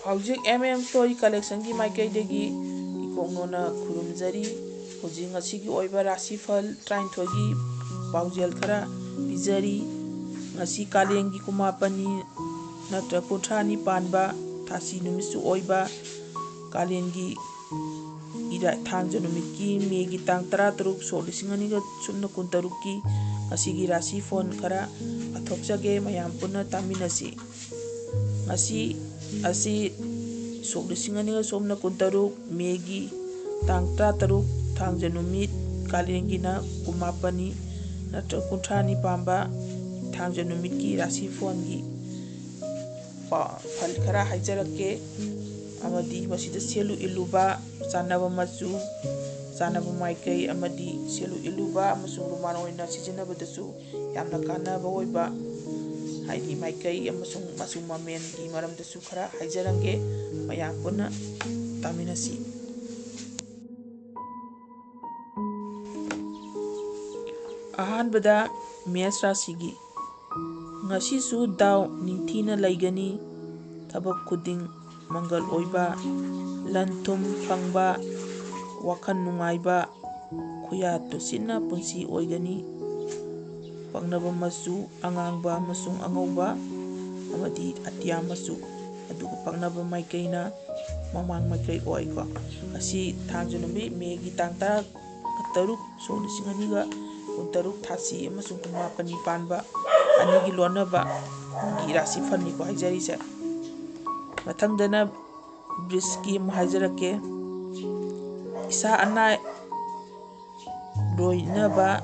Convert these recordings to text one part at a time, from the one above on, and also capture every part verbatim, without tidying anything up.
ꯍꯧꯖꯤꯛ M M story ꯀꯂꯦꯛꯁꯟꯒꯤ ꯃꯥꯏꯀꯩꯗꯒꯤ ꯏꯀꯣꯛꯅꯣꯅ ꯈꯨꯔꯨꯝꯖꯔꯤ꯫ ꯍꯧꯖꯤꯛ ꯉꯁꯤꯒꯤ ꯑꯣꯏꯕ ꯔꯥꯁꯤꯐꯜ ꯇꯔꯥꯅꯤꯊꯣꯏꯒꯤ ꯄꯥꯎꯖꯦꯜ ꯈꯔ ꯄꯤꯖꯔꯤ꯫ ꯉꯁꯤ ꯀꯥꯂꯦꯟꯒꯤ ꯀꯨꯃꯥꯄꯅꯤ ꯅꯠꯇ꯭ꯔ ꯀꯨꯟꯊ꯭ꯔꯥꯅꯤ ꯄꯥꯟꯕ ꯊꯥꯁꯤ ꯅꯨꯃꯤꯠꯁꯨ ꯑꯣꯏꯕ ꯀꯥꯂꯦꯟꯒꯤ ꯏꯔꯥꯏ, ꯊꯥꯡꯖ ꯅꯨꯃꯤꯠꯀꯤ ꯃꯦꯒꯤ ꯇꯥꯡ ꯇꯔꯥꯇꯔꯨꯛ, ꯁꯣꯛ ꯂꯤꯁꯤꯡ ꯑꯅꯤꯒ ꯁꯨꯞꯅ ꯀꯨꯟꯇꯔꯨꯛꯀꯤ ꯉꯁꯤꯒꯤ ꯔꯥꯁꯤꯐꯣꯟ ꯈꯔ ꯄꯥꯊꯣꯛꯆꯒꯦ, ꯃꯌꯥꯝ ꯄꯨꯟꯅ ꯇꯥꯃꯤꯟꯅꯁꯤ꯫ ꯉꯁꯤ ꯑꯁꯤ ꯁꯣꯛ ꯂꯤꯁꯤꯡ ꯑꯅꯤꯒ ꯁꯨꯞꯅ ꯀꯨꯟꯇꯔꯨꯛ ꯃꯦꯒꯤ ꯇꯥꯡ ꯇꯔꯥꯇꯔꯨꯛ, ꯊꯥꯡꯖ ꯅꯨꯃꯤꯠ, ꯀꯥꯂꯦꯟꯒꯤꯅ ꯀꯨꯟꯃꯥꯄꯟꯅꯤ ꯅꯠꯇ꯭ꯔꯒ ꯀꯨꯟꯊ꯭ꯔꯥꯅꯤ ꯄꯥꯟꯕ ꯊꯥꯡꯖ ꯅꯨꯃꯤꯠꯀꯤ ꯔꯥꯁꯤꯐꯣꯟꯒꯤ ꯄꯥ-, ꯐꯜ ꯈꯔ ꯍꯥꯏꯖꯔꯛꯀꯦ꯫ ꯑꯃꯗꯤ ꯃꯁꯤꯗ ꯁꯦꯠꯂꯨ ꯏꯜꯂꯨꯕ, ꯆꯥꯟꯅꯕ ꯃꯆꯨ, ꯆꯥꯟꯅꯕ ꯃꯥꯏꯀꯩ ꯑꯃꯗꯤ ꯁꯦꯠꯂꯨ ꯏꯜꯂꯨꯕ ꯑꯃꯁꯨꯡ ꯔꯨꯃꯥꯟ ꯑꯣꯏꯅ ꯁꯤꯖꯤꯟꯅꯕꯗꯁꯨ ꯌꯥꯝꯅ ꯀꯥꯟꯅꯕ ꯑꯣꯏꯕ, ꯍꯥꯏꯗꯤ ꯃꯥꯏꯀꯩ ꯑꯃꯁꯨꯡ ꯃꯆꯨ ꯃꯃꯦꯟꯒꯤ ꯃꯔꯝꯗꯁꯨ ꯈꯔ ꯍꯥꯏꯖꯔꯝꯒꯦ꯫ ꯃꯌꯥꯝ ꯄꯨꯟꯅ ꯇꯥꯃꯤꯟꯅꯁꯤ꯫ ꯑꯍꯥꯟꯕꯗ ꯃꯦꯁ ꯔꯥꯁꯤꯒꯤ꯫ ꯉꯁꯤꯁꯨ ꯗꯥꯎ ꯅꯤꯡꯊꯤꯅ ꯂꯩꯒꯅꯤ꯫ ꯊꯕꯛ ꯈꯨꯗꯤꯡ ꯃꯪꯒꯜ ꯑꯣꯏꯕ, ꯂꯟ ꯊꯨꯝ ꯐꯪꯕ, ꯋꯥꯈꯜ ꯅꯨꯡꯉꯥꯏꯕ, ꯈꯨꯌꯥ ꯇꯨꯁꯤꯟꯅ ꯄꯨꯟꯁꯤ ꯑꯣꯏꯒꯅꯤ꯫ ꯄꯛꯅꯕ ꯃꯆꯨ ꯑꯉꯥꯡꯕ ꯑꯃꯁꯨꯡ ꯑꯉꯧꯕ ꯑꯃꯗꯤ ꯑꯇꯤꯌꯥ ꯃꯆꯨ, ꯑꯗꯨꯒ ꯄꯛꯅꯕ ꯃꯥꯏꯀꯩꯅ ꯃꯃꯥꯡ ꯃꯥꯏꯀꯩ ꯑꯣꯏꯀꯣ꯫ ꯑꯁꯤ ꯊꯥꯡꯖ ꯅꯨꯃꯤꯠ, ꯃꯦꯒꯤ ꯇꯥꯡ ꯇꯔꯥ ꯇꯔꯨꯛ, ꯁꯣꯛ ꯂꯤꯁꯤꯡ ꯑꯅꯤꯒ ꯀꯨꯟꯇꯔꯨꯛ, ꯊꯥꯁꯤ ꯑꯃꯁꯨꯡ ꯀꯨꯟꯃꯥꯄꯟꯅꯤ ꯄꯥꯟꯕ ꯑꯅꯤꯒꯤ ꯂꯣꯟꯅꯕꯒꯤ ꯔꯥꯁꯤ ꯐꯜꯅꯤꯀꯣ ꯍꯥꯏꯖꯔꯤꯁꯦ꯫ ꯃꯊꯪꯗꯅ ꯕ꯭ꯔꯤꯖꯀꯤ ꯑꯃꯨꯛ ꯍꯥꯏꯖꯔꯛꯀꯦ꯫ ꯏꯁꯥ ꯑꯅꯥ ꯂꯣꯏꯅꯕ,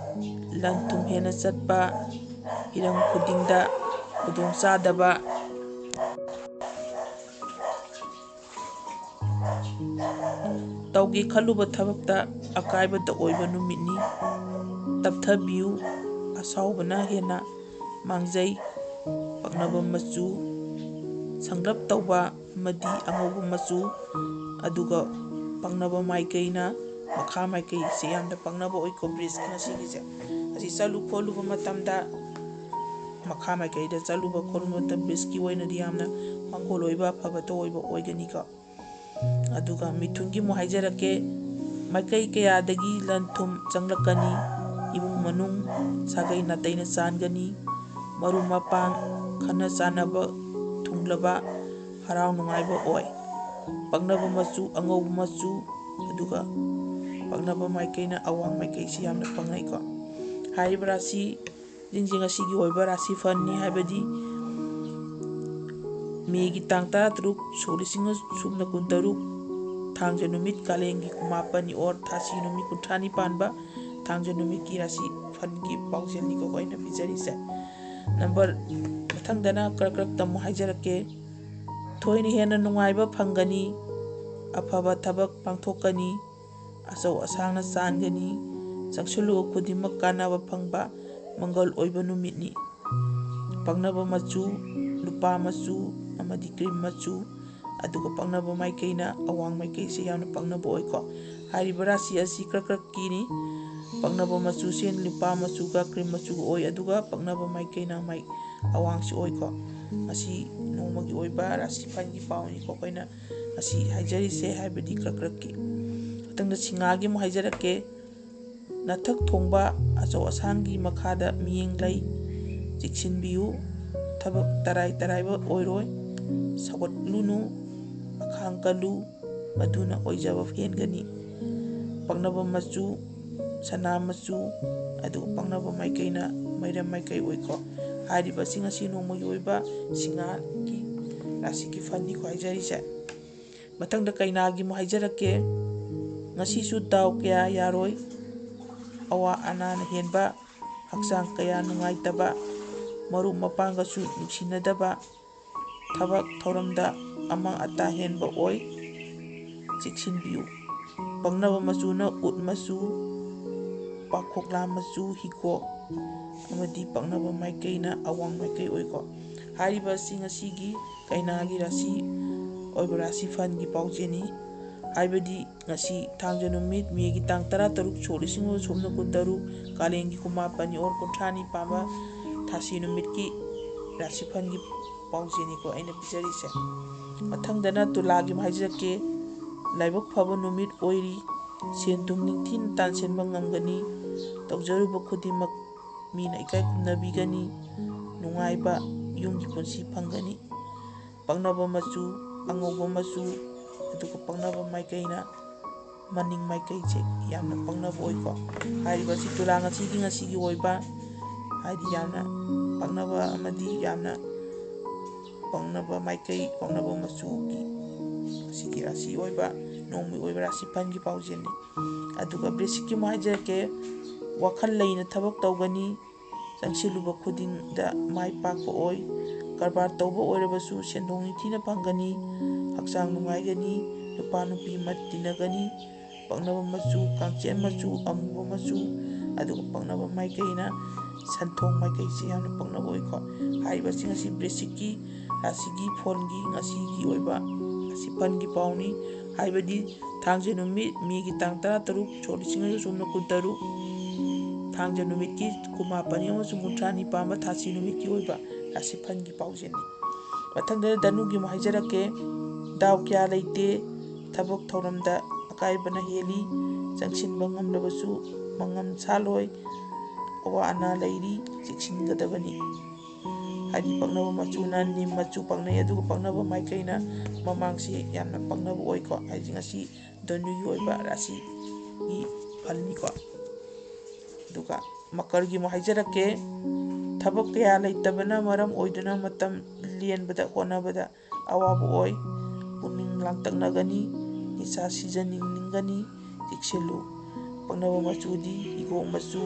ꯂꯟ ꯊꯨꯝ ꯍꯦꯟꯅ ꯆꯠꯄ, ꯍꯤꯔꯝ ꯈꯨꯗꯤꯡꯗ ꯈꯨꯗꯣꯡꯆꯥꯗꯕ, ꯇꯧꯒꯦ ꯈꯜꯂꯨꯕ ꯊꯕꯛꯇ ꯑꯀꯥꯏꯕꯇ ꯑꯣꯏꯕ ꯅꯨꯃꯤꯠꯅꯤ꯫ ꯇꯞꯊꯕꯤꯌꯨ, ꯑꯁꯥꯎꯕꯅ ꯍꯦꯟꯅ ꯃꯥꯡꯖꯩ꯫ ꯄꯛꯅꯕ ꯃꯆꯨ ꯁꯪꯂꯞ ꯇꯧꯕ ꯑꯃꯗꯤ ꯑꯉꯧꯕ ꯃꯆꯨ, ꯑꯗꯨꯒ ꯄꯛꯅꯕ ꯃꯥꯏꯀꯩꯅ ꯃꯈꯥ ꯃꯥꯏꯀꯩꯁꯦ ꯌꯥꯝꯅ ꯄꯛꯅꯕ ꯑꯣꯏꯀꯣ꯫ ꯕ꯭ꯔꯤꯖ ꯉꯁꯤꯒꯤꯁꯦ ꯑꯁꯤ ꯆꯠꯂꯨ ꯈꯣꯠꯂꯨꯕ ꯃꯇꯝꯗ, ꯃꯈꯥ ꯃꯥꯏꯀꯩꯗ ꯆꯠꯂꯨꯕ ꯈꯣꯠꯂꯨꯕ ꯃꯇꯝꯗ ꯕ꯭ꯔꯤꯖꯀꯤ ꯑꯣꯏꯅꯗꯤ ꯌꯥꯝꯅ ꯃꯪꯒꯣꯜ ꯑꯣꯏꯕ ꯑꯐꯕꯇ ꯑꯣꯏꯕ ꯑꯣꯏꯒꯅꯤꯀꯣ꯫ ꯑꯗꯨꯒ ꯃꯤꯊꯨꯟꯒꯤ ꯑꯃꯨꯛ ꯍꯥꯏꯖꯔꯛꯀꯦ꯫ ꯃꯥꯏꯀꯩ ꯀꯌꯥꯗꯒꯤ ꯂꯟ ꯊꯨꯝ ꯆꯪꯂꯛꯀꯅꯤ꯫ ꯏꯃꯨꯡ ꯃꯅꯨꯡ, ꯁꯥꯒꯩ ꯅꯥꯇꯩꯅ ꯆꯥꯟꯒꯅꯤ꯫ ꯃꯔꯨꯞ ꯃꯄꯥꯡ, ꯈꯪꯅ ꯆꯥꯟꯅꯕ ꯊꯨꯡꯂꯕ, ꯍꯔꯥꯎ ꯅꯨꯡꯉꯥꯏꯕ ꯑꯣꯏ꯫ ꯄꯛꯅꯕ ꯃꯆꯨ ꯑꯉꯧꯕ ꯃꯆꯨ, ꯑꯗꯨꯒ ꯄꯛꯅꯕ ꯃꯥꯏꯀꯩꯅ ꯑꯋꯥꯡ ꯃꯥꯏꯀꯩꯁꯤ ꯌꯥꯝꯅ ꯄꯛꯅꯩꯀꯣ꯫ ꯍꯥꯏꯔꯤꯕ ꯔꯥꯁꯤꯁꯤꯡꯁꯦ ꯉꯁꯤꯒꯤ ꯑꯣꯏꯕ ꯔꯥꯁꯤꯐꯜꯅꯤ, ꯍꯥꯏꯕꯗꯤ ꯃꯦꯒꯤ ꯇꯥꯡ ꯇꯔꯥꯇꯔꯨꯛ, ꯁꯣꯛ ꯂꯤꯁꯤꯡ ꯑꯃ ꯆꯨꯝꯅ ꯀꯨꯟꯇꯔꯨꯛ, ꯊꯥꯡꯖ ꯅꯨꯃꯤꯠ, ꯀꯥꯂꯦꯟꯒꯤ ꯀꯨꯟꯃꯥꯄꯟꯅꯤ ꯑꯣꯔ ꯊꯥꯁꯤ ꯅꯨꯃꯤꯠ ꯀꯨꯟꯊ꯭ꯔꯥꯅꯤ ꯄꯥꯟꯕ ꯊꯥꯡꯖ ꯅꯨꯃꯤꯠꯀꯤ ꯔꯥꯁꯤꯐꯜꯒꯤ ꯄꯥꯎꯖꯦꯜꯅꯤꯀꯣ ꯑꯩꯅ ꯄꯤꯖꯔꯤꯁꯦ꯫ ꯅꯝꯕꯔ ꯃꯊꯪꯗꯅ ꯀꯔꯛ ꯀꯔꯛꯇ ꯑꯃꯨꯛ ꯍꯥꯏꯖꯔꯛꯀꯦ꯫ ꯊꯣꯏꯅ ꯍꯦꯟꯅ ꯅꯨꯡꯉꯥꯏꯕ ꯐꯪꯒꯅꯤ꯫ ꯑꯐꯕ ꯊꯕꯛ ꯄꯥꯡꯊꯣꯛꯀꯅꯤ꯫ ꯑꯆꯧ ꯑꯁꯥꯡꯅ ꯆꯥꯟꯒꯅꯤ꯫ ꯆꯪꯁꯤꯜꯂꯨꯕ ꯈꯨꯗꯤꯡꯃꯛ ꯀꯥꯟꯅꯕ ꯐꯪꯕ ꯃꯪꯒꯜ ꯑꯣꯏꯕ ꯅꯨꯃꯤꯠꯅꯤ꯫ ꯄꯛꯅꯕ ꯃꯆꯨ ꯂꯨꯄꯥ ꯃꯆꯨ ꯑꯃꯗꯤ ꯀ꯭ꯔꯤꯝ ꯃꯆꯨ, ꯑꯗꯨꯒ ꯄꯛꯅꯕ ꯃꯥꯏꯀꯩꯅ ꯑꯋꯥꯡ ꯃꯥꯏꯀꯩꯁꯦ ꯌꯥꯝꯅ ꯄꯛꯅꯕ ꯑꯣꯏꯀꯣ꯫ ꯍꯥꯏꯔꯤꯕ ꯔꯥꯁꯤ ꯑꯁꯤ ꯀꯔꯛ ꯀꯔꯛꯀꯤꯅꯤ꯫ ꯄꯛꯅꯕ ꯃꯆꯨꯁꯦ ꯂꯨꯄꯥ ꯃꯆꯨꯒ ꯀ꯭ꯔꯤꯝ ꯃꯆꯨꯒ ꯑꯣꯏ, ꯑꯗꯨꯒ ꯄꯛꯅꯕ ꯃꯥꯏꯀꯩꯅ ꯃꯥꯏ ꯑꯋꯥꯡꯁꯤ ꯑꯣꯏꯀꯣ꯫ ꯉꯁꯤ ꯅꯣꯡꯃꯒꯤ ꯑꯣꯏꯕ ꯔꯥꯁꯤꯐꯜꯒꯤ ꯄꯥꯎꯅꯤꯀꯣ ꯑꯩꯈꯣꯏꯅ ꯉꯁꯤ ꯍꯥꯏꯖꯔꯤꯁꯦ, ꯍꯥꯏꯕꯗꯤ ꯀꯔꯛ ꯀꯔꯛꯀꯤ꯫ ꯃꯊꯪꯗ ꯁꯤꯡꯍꯥꯒꯤ ꯑꯃꯨꯛ ꯍꯥꯏꯖꯔꯛꯀꯦ꯫ ꯅꯊꯛ ꯊꯣꯡꯕ ꯑꯆꯧ ꯑꯁꯥꯡꯒꯤ ꯃꯈꯥꯗ ꯃꯤꯠꯌꯦꯡ ꯂꯩ, ꯆꯦꯛꯁꯤꯟꯕꯤꯌꯨ꯫ ꯊꯕꯛ ꯇꯔꯥꯏ ꯇꯔꯥꯏꯕ ꯑꯣꯏꯔꯣꯏ, ꯁꯧꯒꯠꯂꯨꯅꯨ, ꯑꯈꯥꯡ ꯀꯜꯂꯨ, ꯃꯗꯨꯅ ꯑꯣꯏꯖꯕ ꯍꯦꯟꯒꯅꯤ꯫ ꯄꯛꯅꯕ ꯃꯆꯨ ꯁꯅꯥ ꯃꯆꯨ, ꯑꯗꯨꯒ ꯄꯛꯅꯕ ꯃꯥꯏꯀꯩꯅ ꯃꯩꯔꯝ ꯃꯥꯏꯀꯩ ꯑꯣꯏꯀꯣ꯫ ꯍꯥꯏꯔꯤꯕꯁꯤꯡ ꯑꯁꯤ ꯅꯣꯡꯃꯒꯤ ꯑꯣꯏꯕ ꯁꯤꯡꯍꯥꯒꯤ ꯔꯥꯁꯤꯒꯤ ꯐꯜꯅꯤꯀꯣ ꯍꯥꯏꯖꯔꯤꯁꯦ꯫ ꯃꯊꯪꯗ ꯀꯩꯅꯥꯒꯤ ꯑꯃꯨꯛ ꯍꯥꯏꯖꯔꯛꯀꯦ꯫ ꯉꯁꯤꯁꯨ ꯗꯥꯎ ꯀꯌꯥ ꯌꯥꯔꯣꯏ, ꯑꯋꯥ ꯑꯅꯥꯅ ꯍꯦꯟꯕ, ꯍꯛꯆꯥꯡ ꯀꯌꯥ ꯅꯨꯡꯉꯥꯏꯇꯕ, ꯃꯔꯨꯞ ꯃꯄꯥꯡꯒꯁꯨ ꯅꯨꯡꯁꯤꯅꯗꯕ, ꯊꯕꯛ ꯊꯧꯔꯝꯗ ꯑꯃꯥꯡ ꯑꯇꯥ ꯍꯦꯟꯕ ꯑꯣꯏ, ꯆꯦꯛꯁꯤꯟꯕꯤꯌꯨ꯫ ꯄꯛꯅꯕ ꯃꯆꯨꯅ ꯎꯠ ꯃꯆꯨ, ꯄꯥꯡꯈꯣꯛꯂꯥ ꯃꯆꯨ, ꯍꯤꯒꯣꯛ ꯑꯃꯗꯤ ꯄꯛꯅꯕ ꯃꯥꯏꯀꯩꯅ ꯑꯋꯥꯡ ꯃꯥꯏꯀꯩ ꯑꯣꯏꯀꯣ꯫ ꯍꯥꯏꯔꯤꯕꯁꯤꯡ ꯑꯁꯤꯒꯤ ꯀꯩꯅꯥꯒꯤ ꯔꯥꯁꯤ ꯑꯣꯏꯕ ꯔꯥꯁꯤꯐꯜꯒꯤ ꯄꯥꯎꯖꯦꯜꯅꯤ꯫ ꯍꯥꯏꯕꯗꯤ ꯉꯁꯤ ꯊꯥꯡꯖ ꯅꯨꯃꯤꯠ, ꯃꯦꯒꯤ ꯇꯥꯡ ꯇꯔꯥꯇꯔꯨꯛ, ꯁꯣꯛ ꯂꯤꯁꯤꯡ ꯑꯃ ꯆꯨꯝꯅ ꯀꯨꯟꯇꯔꯨꯛ, ꯀꯥꯂꯦꯟꯒꯤ ꯀꯨꯟꯃꯥꯄꯟꯅꯤ ꯑꯣꯔ ꯀꯨꯟꯊ꯭ꯔꯥꯅꯤ ꯄꯥꯟꯕ ꯊꯥꯁꯤ ꯅꯨꯃꯤꯠꯀꯤ ꯔꯥꯁꯤꯐꯜꯒꯤ ꯄꯥꯎꯖꯦꯅꯤꯀꯣ ꯑꯩꯅ ꯄꯤꯖꯔꯤꯁꯦ꯫ ꯃꯊꯪꯗꯅ ꯇꯨꯂꯥꯒꯤ ꯑꯃ ꯍꯥꯏꯖꯔꯛꯀꯦ꯫ ꯂꯥꯏꯕꯛ ꯐꯕ ꯅꯨꯃꯤꯠ ꯑꯣꯏꯔꯤ꯫ ꯁꯦꯟ ꯊꯨꯝ ꯅꯤꯡꯊꯤꯅ ꯇꯥꯟꯁꯤꯟꯕ ꯉꯝꯒꯅꯤ꯫ ꯇꯧꯖꯔꯨꯕ ꯈꯨꯗꯤꯡꯃꯛ ꯃꯤꯅ ꯏꯀꯥꯏ ꯈꯨꯝꯅꯕꯤꯒꯅꯤ꯫ ꯅꯨꯡꯉꯥꯏꯕ ꯌꯨꯝꯒꯤ ꯄꯨꯟꯁꯤ ꯐꯪꯒꯅꯤ꯫ ꯄꯛꯅꯕ ꯃꯆꯨ, ꯑꯉꯧꯕ ꯃꯆꯨ, ꯑꯗꯨꯒ ꯄꯛꯅꯕ ꯃꯥꯏꯀꯩꯅ ꯃꯅꯤꯡ ꯃꯥꯏꯀꯩꯁꯦ ꯌꯥꯝꯅ ꯄꯛꯅꯕ ꯑꯣꯏꯀꯣ꯫ ꯍꯥꯏꯔꯤꯕ ꯑꯁꯤ ꯇꯨꯂꯥ ꯉꯁꯤꯒꯤ, ꯉꯁꯤꯒꯤ ꯑꯣꯏꯕ, ꯍꯥꯏꯗꯤ ꯌꯥꯝꯅ ꯄꯛꯅꯕ ꯑꯃꯗꯤ ꯌꯥꯝꯅ ꯄꯛꯅꯕ ꯃꯥꯏꯀꯩ, ꯄꯛꯅꯕ ꯃꯆꯨꯒꯤ ꯉꯁꯤꯒꯤ ꯔꯥꯁꯤ ꯑꯣꯏꯕ, ꯅꯣꯡꯃꯒꯤ ꯑꯣꯏꯕ ꯔꯥꯁꯤ ꯐꯜꯒꯤ ꯄꯥꯎꯖꯦꯜꯅꯤ꯫ ꯑꯗꯨꯒ ꯕ꯭ꯔꯤꯁꯤꯛꯀꯤ ꯑꯃꯨꯛ ꯍꯥꯏꯖꯔꯛꯀꯦ꯫ ꯋꯥꯈꯜ ꯂꯩꯅ ꯊꯕꯛ ꯇꯧꯒꯅꯤ꯫ ꯆꯪꯁꯤꯜꯂꯨꯕ ꯈꯨꯗꯤꯡꯗ ꯃꯥꯏ ꯄꯥꯛꯄ ꯑꯣꯏ꯫ ꯀꯔꯕꯥꯔ ꯇꯧꯕ ꯑꯣꯏꯔꯕꯁꯨ ꯁꯦꯟꯗꯣꯡ ꯅꯤꯡꯊꯤꯅ ꯐꯪꯒꯅꯤ꯫ ꯍꯛꯆꯥꯡ ꯅꯨꯡꯉꯥꯏꯒꯅꯤ꯫ ꯅꯨꯄꯥ ꯅꯨꯄꯤ ꯃꯠ ꯇꯤꯟꯅꯒꯅꯤ꯫ ꯄꯛꯅꯕ ꯃꯆꯨ, ꯀꯥꯡꯆꯦꯟ ꯃꯆꯨ, ꯑꯃꯨꯕ ꯃꯆꯨ, ꯑꯗꯨꯒ ꯄꯛꯅꯕ ꯃꯥꯏꯀꯩꯅ ꯁꯟꯊꯣꯡ ꯃꯥꯏꯀꯩꯁꯦ ꯌꯥꯝꯅ ꯄꯛꯅꯕ ꯑꯣꯏꯀꯣ꯫ ꯍꯥꯏꯔꯤꯕꯁꯤꯡ ꯑꯁꯤ ꯕ꯭ꯔꯤꯁꯤꯛꯀꯤ ꯔꯥꯁꯤꯒꯤ ꯐꯣꯟꯒꯤ ꯉꯁꯤꯒꯤ ꯑꯣꯏꯕ ꯔꯥꯁꯤ ꯐꯜꯒꯤ ꯄꯥꯎꯅꯤ꯫ ꯍꯥꯏꯕꯗꯤ ꯊꯥꯡꯖ ꯅꯨꯃꯤꯠ, ꯃꯦꯒꯤ ꯇꯥꯡ ꯇꯔꯥꯇꯔꯨꯛ, ꯁꯣꯛ ꯂꯤꯁꯤꯡ ꯑꯅꯤ ꯆꯨꯝꯅ ꯀꯨꯟꯇꯔꯨꯛ, ꯊꯥꯡꯖ ꯅꯨꯃꯤꯠꯀꯤ ꯀꯨꯟꯃꯥꯄꯟꯅꯤ ꯑꯃꯁꯨꯡ ꯀꯨꯟꯊ꯭ꯔꯥꯅꯤ ꯄꯥꯟꯕ ꯊꯥꯁꯤ ꯅꯨꯃꯤꯠꯀꯤ ꯑꯣꯏꯕ ꯔꯥꯁꯤ ꯐꯜꯒꯤ ꯄꯥꯎꯖꯦꯜꯅꯤ꯫ ꯃꯊꯪꯗ ꯙꯅꯨꯒꯤ ꯑꯃꯨꯛ ꯍꯥꯏꯖꯔꯛꯀꯦ꯫ ꯗꯥꯎ ꯀꯌꯥ ꯂꯩꯇꯦ꯫ ꯊꯕꯛ ꯊꯧꯔꯝꯗ ꯑꯀꯥꯏꯕꯅ ꯍꯦꯜꯂꯤ꯫ ꯆꯪꯁꯤꯟꯕ ꯉꯝꯂꯕꯁꯨ ꯃꯉꯝ ꯁꯥꯠꯂꯣꯏ꯫ ꯑꯋꯥ ꯑꯅꯥ ꯂꯩꯔꯤ, ꯆꯦꯛꯁꯤꯟꯒꯗꯕꯅꯤ꯫ ꯍꯥꯏꯗꯤ ꯄꯛꯅꯕ ꯃꯆꯨꯅ ꯅꯤꯝ ꯃꯆꯨ ꯄꯛꯅꯩ, ꯑꯗꯨꯒ ꯄꯛꯅꯕ ꯃꯥꯏꯀꯩꯅ ꯃꯃꯥꯡꯁꯤ ꯌꯥꯝꯅ ꯄꯛꯅꯕ ꯑꯣꯏꯀꯣ꯫ ꯍꯥꯏꯗꯤ ꯉꯁꯤ ꯙꯅꯨꯒꯤ ꯑꯣꯏꯕ ꯔꯥꯁꯤꯒꯤ ꯐꯜꯅꯤꯀꯣ꯫ ꯑꯗꯨꯒ ꯃꯀꯔꯒꯤ ꯑꯃꯨꯛ ꯍꯥꯏꯖꯔꯛꯀꯦ꯫ ꯊꯕꯛ ꯀꯌꯥ ꯂꯩꯇꯕꯅ ꯃꯔꯝ ꯑꯣꯏꯗꯨꯅ ꯃꯇꯝ ꯂꯦꯟꯕꯗ ꯍꯣꯠꯅꯕꯗ ꯑꯋꯥꯕ ꯑꯣꯏ꯫ ꯄꯨꯛꯅꯤꯡ ꯂꯥꯡꯇꯛꯅꯒꯅꯤ꯫ ꯅꯤꯁꯥ ꯁꯤꯖꯅꯤꯡꯒꯅꯤ꯫ ꯆꯦꯛꯁꯤꯜꯂꯨ꯫ ꯄꯛꯅꯕ ꯃꯆꯨꯗꯤ ꯍꯤꯒꯣꯛ ꯃꯆꯨ,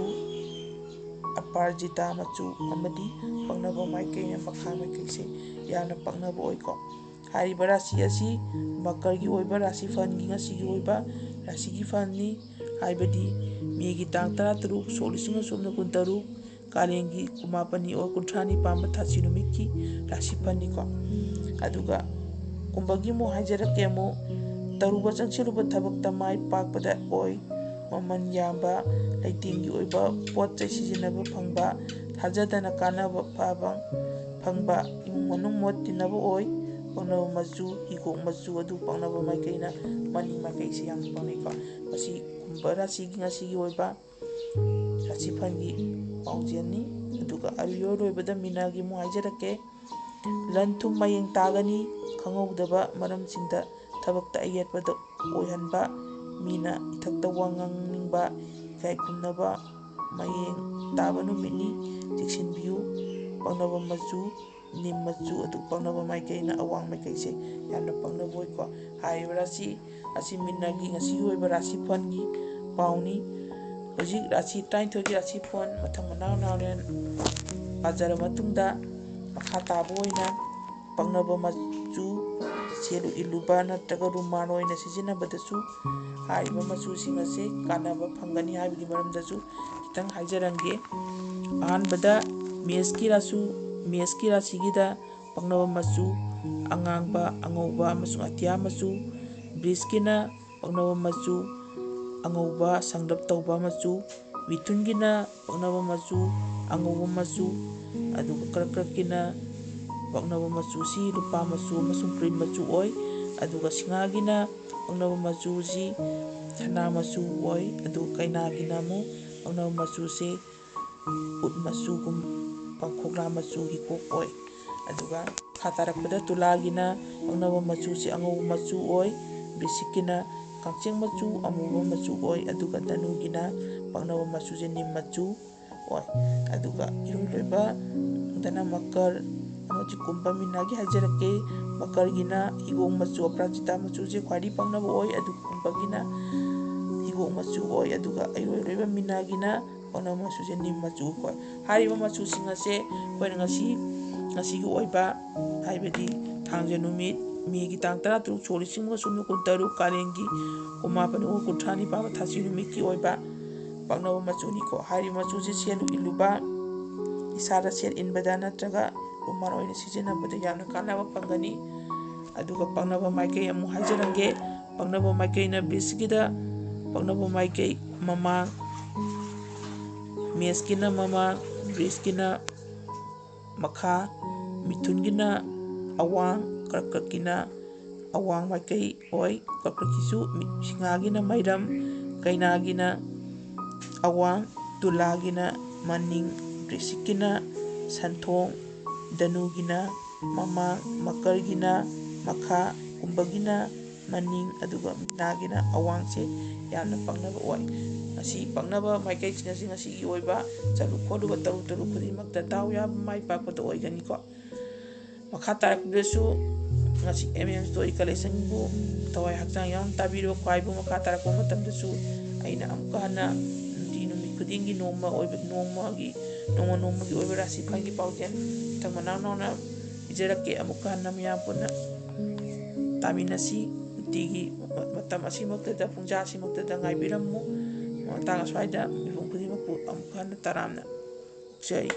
ꯑꯄꯔꯥꯖꯤꯇꯥ ꯃꯆꯨ ꯑꯃꯗꯤ ꯄꯛꯅꯕ ꯃꯥꯏꯀꯩꯅ ꯃꯈꯥ ꯃꯥꯏꯀꯩꯁꯦ ꯌꯥꯝꯅ ꯄꯛꯅꯕ ꯑꯣꯏꯀꯣ꯫ ꯍꯥꯏꯔꯤꯕ ꯔꯥꯁꯤ ꯑꯁꯤ ꯃꯀꯔꯒꯤ ꯑꯣꯏꯕ ꯔꯥꯁꯤ ꯐꯜꯒꯤ ꯉꯁꯤꯒꯤ ꯑꯣꯏꯕ ꯔꯥꯁꯤꯒꯤ ꯐꯜꯅꯤ꯫ ꯍꯥꯏꯕꯗꯤ ꯃꯦꯒꯤ ꯇꯥꯡ ꯇꯔꯥꯇꯔꯨꯛ, ꯁꯣꯛ ꯂꯤꯁꯤꯡ ꯑꯅꯤ ꯆꯨꯝꯅ ꯀꯨꯟꯇꯔꯨꯛ, ꯀꯥꯂꯦꯟꯒꯤ ꯀꯨꯟꯃꯥꯄꯟꯅꯤ ꯑꯣꯔ ꯀꯨꯟꯊ꯭ꯔꯥꯅꯤ ꯄꯥꯟꯕ ꯊꯥꯁꯤ ꯅꯨꯃꯤꯠꯀꯤ ꯔꯥꯁꯤ ꯐꯜꯅꯤꯀꯣ꯫ ꯑꯗꯨꯒ ꯀꯨꯝꯕꯒꯤ ꯑꯃꯨꯛ ꯍꯥꯏꯖꯔꯛꯀꯦ꯫ ꯑꯃꯨꯛ ꯇꯔꯨꯕ ꯆꯪꯁꯤꯜꯂꯨꯕ ꯊꯕꯛꯇ ꯃꯥꯏ ꯄꯥꯛꯄꯗ ꯑꯣꯏ꯫ ꯃꯃꯜ ꯌꯥꯝꯕ, ꯂꯩꯇꯦꯡꯒꯤ ꯑꯣꯏꯕ ꯄꯣꯠ ꯆꯩ ꯁꯤꯖꯤꯟꯅꯕ ꯐꯪꯕ, ꯊꯥꯖꯗꯅ ꯀꯥꯟꯅꯕ ꯐꯕ, ꯈꯪꯕ, ꯏꯃꯨꯡ ꯃꯅꯨꯡ ꯃꯣꯠ ꯇꯤꯟꯅꯕ ꯑꯣꯏ꯫ ꯄꯛꯅꯕ ꯃꯆꯨ ꯍꯤꯒꯣꯛ ꯃꯆꯨ ꯑꯗꯨ ꯄꯛꯅꯕ ꯃꯥꯏꯀꯩꯅ ꯃꯅꯤꯡ ꯃꯥꯏꯀꯩꯁꯦ ꯌꯥꯝꯅ ꯄꯛꯅꯩꯀꯣ꯫ ꯃꯁꯤ ꯀꯨꯝꯚ ꯔꯥꯁꯤꯒꯤ ꯉꯁꯤꯒꯤ ꯑꯣꯏꯕ ꯔꯥꯁꯤꯐꯜꯒꯤ ꯄꯥꯎꯖꯦꯜꯅꯤ꯫ ꯑꯗꯨꯒ ꯑꯔꯣꯏ ꯑꯔꯣꯏꯕꯗ ꯃꯤꯅꯥꯒꯤ ꯑꯃꯨꯛ ꯍꯥꯏꯖꯔꯛꯀꯦ꯫ ꯂꯟ ꯊꯨꯝ ꯃꯌꯦꯡ ꯇꯥꯒꯅꯤ꯫ ꯈꯪꯍꯧꯗꯕ ꯃꯔꯝꯁꯤꯡꯗ ꯊꯕꯛꯇ ꯑꯌꯦꯠꯄꯗ ꯑꯣꯏꯍꯟꯕ, ꯃꯤꯅ ꯏꯊꯛꯇ ꯋꯥ ꯉꯥꯡꯅꯤꯡꯕ, ꯏꯀꯥꯏ ꯈꯨꯝꯅꯕ ꯃꯌꯦꯡ ꯇꯥꯕ ꯅꯨꯃꯤꯠꯅꯤ꯫ ꯆꯦꯛꯁꯤꯟꯕꯤꯌꯨ꯫ ꯄꯛꯅꯕ ꯃꯆꯨ ꯅꯤꯝ ꯃꯆꯨ ꯑꯗꯨ ꯄꯛꯅꯕ ꯃꯥꯏꯀꯩꯅ ꯑꯋꯥꯡ ꯃꯥꯏꯀꯩꯁꯦ ꯌꯥꯝꯅ ꯄꯛꯅꯕ ꯑꯣꯏꯀꯣ꯫ ꯍꯥꯏꯔꯤꯕ ꯔꯥꯁꯤ ꯑꯁꯤ ꯃꯤꯅꯒꯤ ꯉꯁꯤꯒꯤ ꯑꯣꯏꯕ ꯔꯥꯁꯤꯐꯜꯒꯤ ꯄꯥꯎꯅꯤ꯫ ꯍꯧꯖꯤꯛ ꯔꯥꯁꯤ ꯇꯔꯥꯅꯤꯊꯣꯏꯒꯤ ꯔꯥꯁꯤꯐꯜ ꯃꯊꯪ ꯃꯅꯥꯎ ꯅꯥꯎꯅ ꯄꯥꯖꯔꯕ ꯃꯇꯨꯡꯗ, ꯃꯈꯥ ꯇꯥꯕ ꯑꯣꯏꯅ ꯄꯛꯅꯕ ꯃꯆꯨ ꯁꯦꯠꯂꯨ ꯏꯜꯂꯨꯕ ꯅꯠꯇ꯭ꯔꯒ ꯔꯨꯃꯥꯜ ꯑꯣꯏꯅ ꯁꯤꯖꯤꯟꯅꯕꯗꯁꯨ ꯍꯥꯏꯔꯤꯕ ꯃꯆꯨꯁꯤꯡ ꯑꯁꯤ ꯀꯥꯟꯅꯕ ꯐꯪꯒꯅꯤ ꯍꯥꯏꯕꯒꯤ ꯃꯔꯝꯗꯁꯨ ꯈꯤꯇꯪ ꯍꯥꯏꯖꯔꯝꯒꯦ꯫ ꯑꯍꯥꯟꯕꯗ ꯃꯦꯁꯀꯤ ꯔꯥꯁꯨ-, ꯃꯦꯁꯀꯤ ꯔꯥꯁꯤꯒꯤꯗ ꯄꯛꯅꯕ ꯃꯆꯨ ꯑꯉꯥꯡꯕ, ꯑꯉꯧꯕ ꯑꯃꯁꯨꯡ ꯑꯇꯤꯌꯥ ꯃꯆꯨ꯫ ꯕ꯭ꯔꯤꯖꯀꯤꯅ ꯄꯛꯅꯕ ꯃꯆꯨ ꯑꯉꯧꯕ ꯁꯪꯂꯞ ꯇꯧꯕ ꯃꯆꯨ꯫ ꯃꯤꯊꯨꯟꯒꯤꯅ ꯄꯛꯅꯕ ꯃꯆꯨ ꯑꯉꯧꯕ ꯃꯆꯨ꯫ ꯑꯗꯨꯒ ꯀꯔꯛ ꯀꯔꯛꯀꯤꯅ ꯄꯛꯅꯕ ꯃꯆꯨꯁꯤ ꯂꯨꯄꯥ ꯃꯆꯨ ꯑꯃꯁꯨꯡ ꯀ꯭ꯔꯤꯝ ꯃꯆꯨ ꯑꯣꯏ꯫ ꯑꯗꯨꯒ ꯁꯤꯡꯍꯥꯒꯤꯅ ꯄꯛꯅꯕ ꯃꯆꯨꯁꯤ ꯁꯅꯥ ꯃꯆꯨ ꯑꯣꯏ꯫ ꯑꯗꯨꯒ ꯀꯩꯅꯥꯒꯤꯅ ꯑꯃꯨꯛ ꯄꯛꯅꯕ ꯃꯆꯨꯁꯦ ꯎꯠ ꯃꯆꯨꯒꯨꯝ-, ꯄꯥꯡꯈꯣꯛꯂꯥ ꯃꯆꯨ ꯍꯤꯒꯣꯛ ꯑꯣꯏ꯫ ꯑꯗꯨꯒ ꯃꯈꯥ ꯇꯥꯔꯛꯄꯗ ꯇꯨꯂꯥꯒꯤꯅ ꯄꯛꯅꯕ ꯃꯆꯨꯁꯤ ꯑꯉꯧꯕ ꯃꯆꯨ ꯑꯣꯏ꯫ ꯕ꯭ꯔꯤꯁꯤꯛꯀꯤꯅ ꯀꯥꯡꯆꯦꯡ ꯃꯆꯨ ꯑꯃꯨꯕ ꯃꯆꯨ ꯑꯣꯏ꯫ ꯑꯗꯨꯒ ꯙꯅꯨꯒꯤꯅ ꯄꯛꯅꯕ ꯃꯆꯨꯁꯦ ꯅꯤꯝ ꯃꯆꯨ ꯑꯣꯏ꯫ ꯑꯗꯨꯒ ꯏꯔꯣꯏ ꯂꯣꯏꯕꯗꯅ ꯃꯀꯔ ꯑꯃꯗꯤ ꯀꯨꯝꯚ ꯃꯤꯅꯥꯒꯤ ꯍꯥꯏꯖꯔꯛꯀꯦ꯫ ꯃꯀꯔꯒꯤꯅ ꯍꯤꯒꯣꯛ ꯃꯆꯨ, ꯑꯄꯔꯥꯖꯤꯇꯥ ꯃꯆꯨꯁꯦ ꯈ꯭ꯋꯥꯏꯗꯒꯤ ꯄꯛꯅꯕ ꯑꯣꯏ꯫ ꯑꯗꯨꯒ ꯀꯨꯝꯚꯒꯤꯅ ꯍꯤꯒꯣꯛ ꯃꯆꯨ ꯑꯣꯏ꯫ ꯑꯗꯨꯒ ꯏꯔꯣꯏ ꯂꯣꯏꯕ ꯃꯤꯅꯥꯒꯤꯅ ꯄꯛꯅꯕ ꯃꯆꯨꯁꯦ ꯅꯤꯝ ꯃꯆꯨ ꯑꯣꯏ꯫ ꯍꯥꯏꯔꯤꯕ ꯃꯆꯨꯁꯤꯡ ꯑꯁꯦ ꯑꯩꯈꯣꯏꯅ ꯉꯁꯤ, ꯉꯁꯤꯒꯤ ꯑꯣꯏꯕ, ꯍꯥꯏꯕꯗꯤ ꯊꯥꯡꯖ ꯅꯨꯃꯤꯠ, ꯃꯦꯒꯤ ꯇꯥꯡ ꯇꯔꯥꯇꯔꯨꯛ, ꯁꯣꯛ ꯂꯤꯁꯤꯡ ꯑꯃꯒ ꯆꯍꯨꯝ ꯀꯨꯟꯇꯔꯨꯛ, ꯀꯥꯂꯦꯟꯒꯤ ꯀꯨꯟꯃꯥꯄꯟ ꯑꯣ ꯀꯨꯟꯊ꯭ꯔꯥꯅꯤ ꯄꯥꯟꯕ ꯊꯥꯁꯤ ꯅꯨꯃꯤꯠꯀꯤ ꯑꯣꯏꯕ ꯄꯛꯅꯕ ꯃꯆꯨꯅꯤꯀꯣ꯫ ꯍꯥꯏꯔꯤꯕ ꯃꯆꯨꯁꯦ ꯁꯦꯠꯂꯨ ꯏꯜꯂꯨꯕ, ꯏꯁꯥꯗ ꯁꯦꯠ ꯏꯟꯕꯗ ꯅꯠꯇ꯭ꯔꯒ ꯔꯨꯃꯥꯜ ꯑꯣꯏꯅ ꯁꯤꯖꯤꯟꯅꯕꯗ ꯌꯥꯝꯅ ꯀꯥꯟꯅꯕ ꯐꯪꯒꯅꯤ꯫ ꯑꯗꯨꯒ ꯄꯛꯅꯕ ꯃꯥꯏꯀꯩ ꯑꯃꯨꯛ ꯍꯥꯏꯖꯔꯝꯒꯦ꯫ ꯄꯛꯅꯕ ꯃꯥꯏꯀꯩꯅ ꯕ꯭ꯔꯤꯖꯀꯤꯗ ꯄꯛꯅꯕ ꯃꯥꯏꯀꯩ ꯃꯃꯥꯡ, ꯃꯦꯁꯀꯤꯅ ꯃꯃꯥꯡ, ꯕ꯭ꯔꯤꯖꯀꯤꯅ ꯃꯈꯥ, ꯃꯤꯊꯨꯟꯒꯤꯅ ꯑꯋꯥꯡ, ꯀꯔꯀꯠꯀꯤꯅ ꯑꯋꯥꯡ ꯃꯥꯏꯀꯩ ꯑꯣꯏ꯫ ꯀꯔꯀꯠꯀꯤꯁꯨ ꯃꯤ-, ꯁꯤꯡꯍꯥꯒꯤꯅ ꯃꯩꯔꯝ, ꯀꯩꯅꯥꯒꯤꯅ ꯑꯋꯥꯡ, ꯇꯨꯂꯥꯒꯤꯅ ꯃꯅꯤꯡ, ꯕ꯭ꯔꯤꯁꯤꯛꯀꯤꯅ ꯁꯟꯊꯣꯡ, ꯙꯅꯨꯒꯤꯅ ꯃꯃꯥꯡ, ꯃꯀꯔꯒꯤꯅ ꯃꯈꯥ, ꯀꯨꯝꯚꯒꯤꯅ ꯃꯅꯤꯡ, ꯑꯗꯨꯒ ꯃꯤꯅꯥꯒꯤꯅ ꯑꯋꯥꯡꯁꯦ ꯌꯥꯝꯅ ꯄꯪꯅꯕ ꯑꯣꯏ꯫ ꯉꯁꯤ ꯄꯪꯅꯕ ꯃꯥꯏꯀꯩꯁꯤꯡ ꯑꯁꯤ ꯉꯁꯤꯒꯤ ꯑꯣꯏꯕ ꯆꯠꯂꯨ ꯈꯣꯠꯂꯨꯕ ꯇꯧꯔꯨ ꯇꯔꯨ ꯈꯨꯗꯤꯡꯃꯛꯇ ꯗꯥꯎ ꯌꯥꯕ ꯃꯥꯏ ꯄꯥꯛꯄꯗ ꯑꯣꯏꯒꯅꯤꯀꯣ꯫ ꯃꯈꯥ ꯇꯥꯔꯛꯄꯗꯁꯨ ꯉꯁꯤ M M Story Collectionꯕꯨ ꯊꯋꯥꯏ ꯍꯛꯆꯥꯡ ꯌꯥꯎꯅ ꯇꯥꯕꯤꯔꯤꯕ ꯈ꯭ꯋꯥꯏꯕꯨ ꯃꯈꯥ ꯇꯥꯔꯛꯄ ꯃꯇꯝꯗꯁꯨ ꯑꯩꯅ ꯑꯃꯨꯛꯀ ꯍꯟꯅ ꯅꯨꯡꯇꯤ ꯅꯨꯃꯤꯠ ꯈꯨꯗꯤꯡꯒꯤ ꯅꯣꯡꯃ ꯑꯣꯏꯕ, ꯅꯣꯡꯃꯒꯤ, ꯅꯣꯡꯃ ꯅꯣꯡꯃꯒꯤ ꯑꯣꯏꯕ ꯔꯥꯁꯤꯐꯜꯒꯤ ꯄꯥꯎꯖꯦꯜ ꯃꯊꯪ ꯃꯅꯥꯎ ꯅꯥꯎꯅ ꯄꯤꯖꯔꯛꯀꯦ꯫ ꯑꯃꯨꯛꯀ ꯍꯟꯅ ꯃꯌꯥꯝ ꯄꯨꯟꯅ ꯇꯥꯃꯤꯟꯅꯁꯤ꯫ ꯅꯨꯡꯇꯤꯒꯤ ꯃ-, ꯃꯇꯝ ꯑꯁꯤꯃꯛꯇꯗ, ꯄꯨꯡꯖꯥ ꯑꯁꯤꯃꯛꯇꯗ ꯉꯥꯏꯕꯤꯔꯝꯃꯨ꯫ ꯃꯇꯥꯡ ꯑꯁ꯭ꯋꯥꯏꯗ ꯃꯤꯄꯨꯝ ꯈꯨꯗꯤꯡꯃꯛꯄꯨ ꯑꯃꯨꯛꯀ ꯍꯟꯅ ꯇꯔꯥꯝꯅ ꯑꯣꯛꯆꯔꯤ꯫